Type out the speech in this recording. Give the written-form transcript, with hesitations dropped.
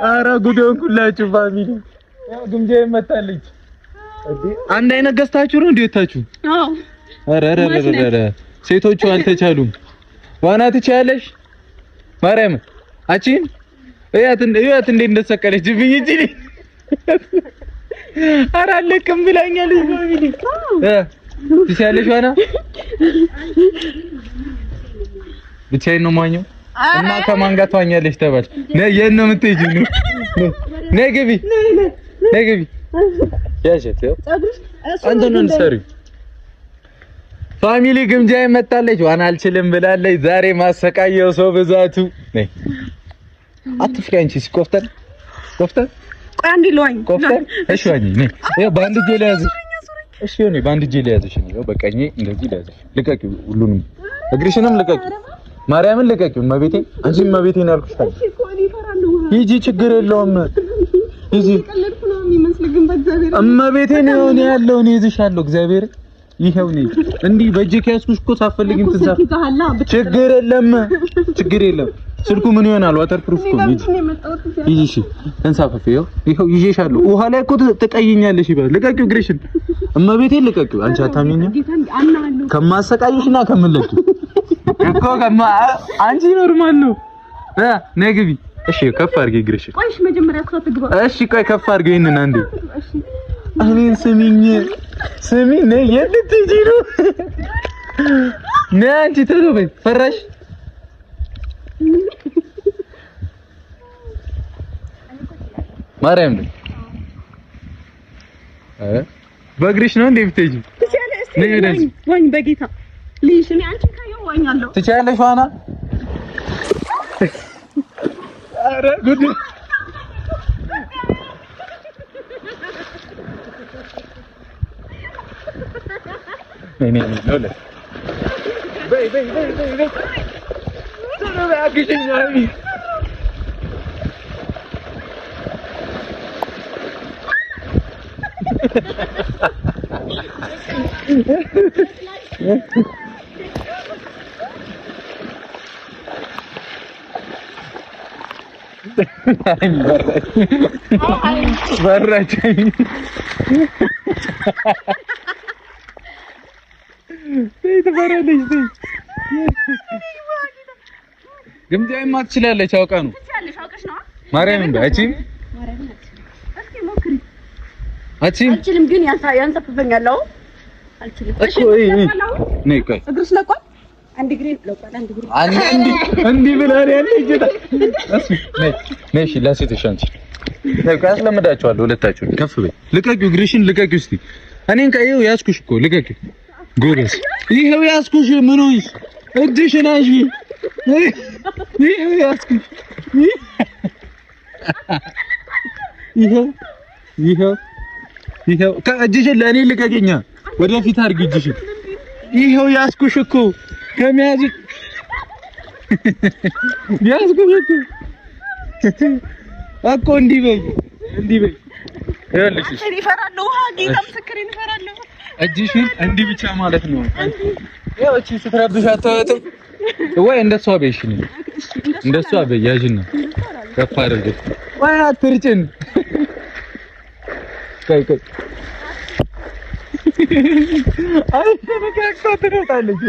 ኧረ ጉድ ሆንኩላችሁ family። ያው ግምጃዬ መታለች። አንድ አይነት ገዝታችሁ ነው እንዴ ወታችሁ? አዎ። ኧረ ኧረ ኧረ ሴቶቹ አልተቻሉም። ዋና ትችያለሽ? ማርያም አቺን እያት እያት እንዴት እንደተሰቀለች ጅብኝ እንጂ ኧረ አለቅም ብላኛለች። Family ትችያለሽ ዋና? ብቻዬን ነው የምዋኘው እና ከማን ጋር ትዋኛለሽ ተባልሽ። ነይ፣ የት ነው የምትሄጂው? ነይ ግቢ፣ ነይ ግቢ። ያሸት አንተ ነው እንሰሪው። Family ግምጃዬ መጣለች። ዋና አልችልም ብላለች። ዛሬ ማሰቃየው ሰው ብዛቱ። ነይ አትፍሪ አንቺ። ቆፍጠን ቆፍጠን። ቆይ አንዴ ልዋኝ። ቆፍጠን። እሺ ዋኝ። ነይ፣ ይኸው በአንድ እጄ ልያዝሽ። እሺ ይሁን፣ በአንድ እጄ ልያዝሽ። ይኸው በቀኜ እንደዚህ ልያዝሽ። ልቀቂው፣ ሁሉንም እግርሽንም ልቀቂው። ማርያምን ልቀቂው። እመቤቴ አንቺ እመቤቴን ያልኩሽ ሂጂ፣ ችግር የለውም ሂጂ። እመቤቴን ይሁን ያለው እኔ እይዝሻለሁ። እግዚአብሔር ይኸው ነኝ። እንዲህ በእጄ ከያዝኩሽ እኮ ሳትፈልጊም ትንሳፍ። ችግር የለም ችግር የለም። ስልኩ ምን ይሆናል? Waterproof እኮ ነው። ሂጂ፣ እሺ ተንሳፈፊ። ይኸው ይኸው ይዤሻለሁ። ውሃ ላይ እኮ ትቀይኛለሽ። ይባል ልቀቂው፣ እግርሽን እመቤቴን ልቀቂው። አንቺ አታምኚኝም? ከማሰቃይሽና ከምለቂው እኮ ከማ አንቺ normal ነው። ነይ ግቢ። እሺ ከፍ አድርጊ እግርሽን። ቆይ እሺ፣ መጀመሪያ እሷ ትግባ። እሺ ቆይ ከፍ አድርጊ ይሄንን አንዴ። እኔን ስሚኝ ስሚ፣ ነይ። የት ልትሄጂ ነው? ነይ አንቺ ቶሎ በይ። ፈራሽ? ማርያም ነኝ። ኧረ በእግርሽ ነው እንዴ የምትሄጂው? ነይ ወደዚህ። ዋኝ በጌታ ልይሽ። እኔ አንቺን ካየሁ ዋኛለሁ። ትችያለሽ ዋና? ኧረ ጉድ! ነይ ነይ ነይ በይ በይ በይ በይ በይ ቶሎ በይ አግዢኝ አቢ። በራች ትበራለች። ግምጃዬማ ትችላለች፣ አውቃ ነው። ማርያምን በይ። አቺ አቺ አልችልም፣ ግን ያንሳፍፈኛል። አዎ አልችልም እኮ ነይ ቆይ፣ እግርሽ ለቋል። አንድ እግሬን ለቋል። አንድ እግሬን አንድ እንዲህ ብላ ነው ያለች። እሺ ነይ ነይ፣ እሺ ላሴትሽ አንቺ ነይ። ቆይ አስለምዳቸዋለሁ ሁለታችሁን። ከፍ በይ፣ ልቀቂው፣ እግርሽን ልቀቂው። እስቲ እኔን ቀይው፣ ያዝኩሽ እኮ ልቀቂው። ጎበዝ፣ ይኸው ያዝኩሽ። ምን ሆንሽ? እጅሽን አንሺ። ይኸው ያዝኩሽ። ይኸው ይኸው ይኸው ከእጅሽን ለእኔ ልቀቂኛ። ወደፊት አድርጊ እጅሽን። ይኸው ያዝኩሽ እኮ ከመያዝ ያዝኩሽ እኮ እኮ እንዲህ በይ እንዲህ በይ። ይኸውልሽ እኔ እፈራለሁ። ውሃ ጌታ ምስክሬን እፈራለሁ። እጅሽን እንዲህ ብቻ ማለት ነው። ያው እቺ ስትረብሽ አታወጣም ወይ? እንደሷ በይ። እሺ እንደሷ በይ። ያዥና ከፍ አድርገሽ ወይ አትርጭን። ቆይ ቆይ፣ አይ ተነካክታ ትሮጣለች።